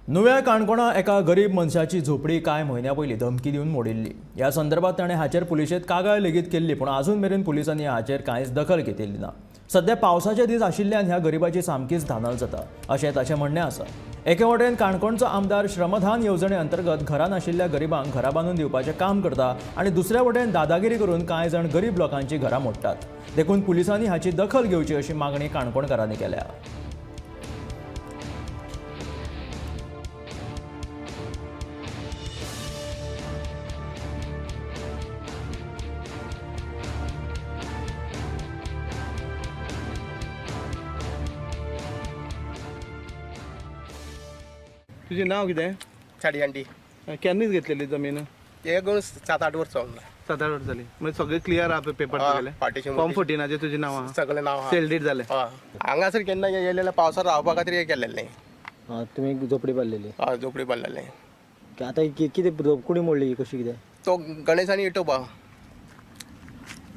नुव्या काणकोणा एका गरीब मनशाची झोपडी कांय म्हयन्या पयलीं धमकी दिवन मोडिल्ली. ह्या संदर्भात ताणें हाचेर पुलिशेंत कागाळ लेगीत केल्ली, पूण अजून मेरेन पुलिसांनी हाचेर कांयच दखल घेतिल्ली ना. सध्या पावसाचे दीस आशिल्ल्यान ह्या गरिबाची सामकीच धानल जाता अशें ताचें म्हणणें आसा. एके वटेन काणकोणचो आमदार श्रमदान येवजणे अंतर्गत घरां नाशिल्ल्या गरिबांक घरां बांदून दिवपाचें काम करता आनी दुसऱ्या वटेन दादागिरी करून कांय जाण गरीब लोकांची घरां मोडटात. देखून पुलिसांनी हाची दखल घेवची अशी मागणी काणकोणकारांनी केल्या. तुजें नांव कितें? साडी अंडी. केन्नाच घेतलेली जमीन? एक 7-8 वर्सां जावन. 7-8 वर्सां जाली. म्हणजे सगळें क्लियर आहा पेपर हय, तुगेले? पार्टीशन फॉर्म 14आचेर तुजें नांव आहा? सगळें नांव आहा. सेल डीड जालें? हय, हांगासर केन्ना येयलेलें पावसार रावपा खातीर हें केलेलें. हा, तुमी झोपडी बांदलेली? हय, झोपडी बांदलेलें. आतां कितें कोणी मोडली कशी कितें? तो गणेश आनी इटोबा.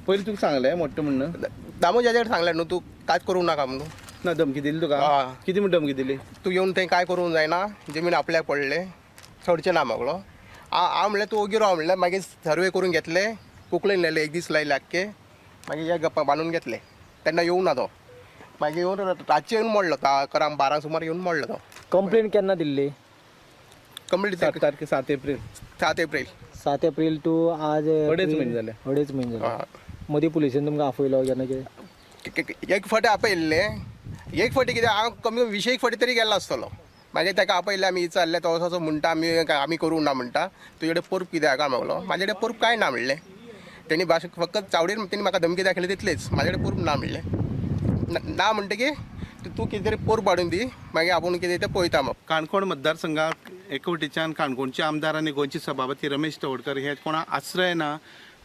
पयलीं तुका सांगलें मोडटा म्हणून? दामू जाजे कडेन सांगलें न्हू, तूं कांयच करूंक नाका म्हणून. ना, धमकी दिली तुका? हय. कितें म्हूण धमकी दिली? तूं येवन थंय कांय करूंक जायना, जमीन आपल्याक पडलें, सोडचें ना मागलो. हांव म्हणलें तूं ओगी राव म्हणलें. मागीर सर्वे करून घेतले, कुकलेन लायले, एक दीस लायले आख्खे, मागीर हे गप्पा बांदून घेतले. तेन्ना येवंक ना तो, मागीर येवन रातचें येवन मोडलो, 11-12 सुमार येवन मोडलो तो. कंप्लेन केन्ना दिल्ली? कंप्लीट. 7 तारखे, 7 एप्रील. 7 एप्रील. 7 एप्रील टू आज अडेच म्हयने जाले. अडेच म्हयने जाले. हय. मदीं पुलिसेन तुमकां आपयलो केन्ना कितें? एक फावटी आपयल्लें. एक फावटी कितें, हांव कमी कमी 20 फावटी तरी गेल्लो आसतलो. मागीर ताका आपयलें आमी, विचारलें, तो असो म्हणटा आमी आमी करूंक ना म्हणटा, तुजे कडेन प्रूफ कितें आहा काय मागलो. म्हाजे कडेन प्रूफ कांय ना म्हणलें तेणी. भाश फकत चावडीर तेणी म्हाका धमकी दाखयली तितलीच. म्हाजे कडेन प्रूफ ना म्हणलें. ना म्हणटकीर तूं कितें तरी प्रूफ हाडून दी, मागीर आपूण कितें तें पळयता मग. काणकोण मतदारसंघात एकवटीच्यान काणकोणचे आमदार आनी गोंयचे सभापती रमेश तवडकर हे कोणा आश्रय ना,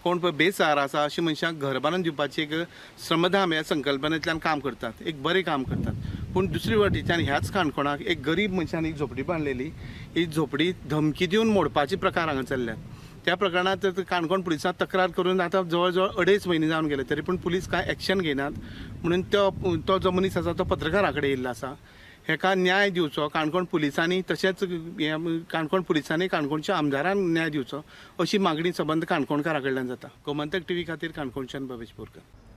कोण पळय बेसहारा आसा अशी मनशांक घर बांदून दिवपाची एक श्रमधाम ह्या संकल्पनेंतल्यान काम करतात, एक बरें काम करतात. पूण दुसरी वटेच्यान ह्याच काणकोणाक एक गरीब मनशान एक झोपडी बांदलेली, ही झोपडी धमकी दिवन मोडपाचे प्रकार हांगा चल्ल्यात. त्या प्रकरणांत काणकोण पुलिसांत तक्रार करून आतां जवळ जवळ 2.5 म्हयने जावन गेले, तरी पूण पुलीस कांय एक्शन घेनात म्हणून तो जो मनीस आसा तो पत्रकारा कडेन येयल्लो आसा. हेका न्याय दिवचो काणकोण पुलिसांनी, तशेंच काणकोण पुलिसांनी काणकोणच्या आमदारान न्याय दिवचो अशी मागणी सबंद काणकोणकारा कडल्यान जाता. गोमंतक टीव्ही खातीर काणकोणच्यान भवेश बोरकर.